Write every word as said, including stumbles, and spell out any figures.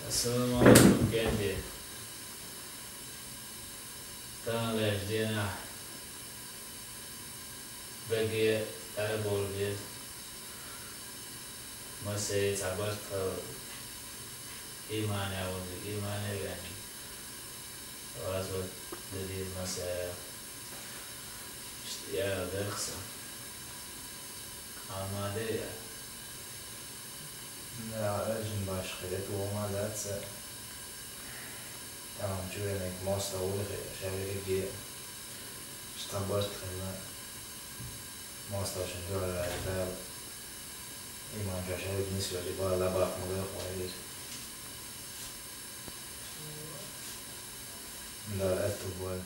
Ассаламу Ӏалайкум, кӀентӀий. Таханлерча дийнахь даге арабовла деза массеран цхьа барт хила, иймане волу, иймане веана, гӀазот дан деза массара. Иштта яра дерг сан. Хьан ма де я? Да, аьлча башха хир ду, ма дац сан. Тахана чу веанарг мостагӀа вуй хир, ша верриге а. Иштта барт хилла, мостагӀчун дуьхьал ваьлла Дала. Иман чохь шайга нисвелча бала лабахь ма лоьху вай вира. Дала аьтту бойла.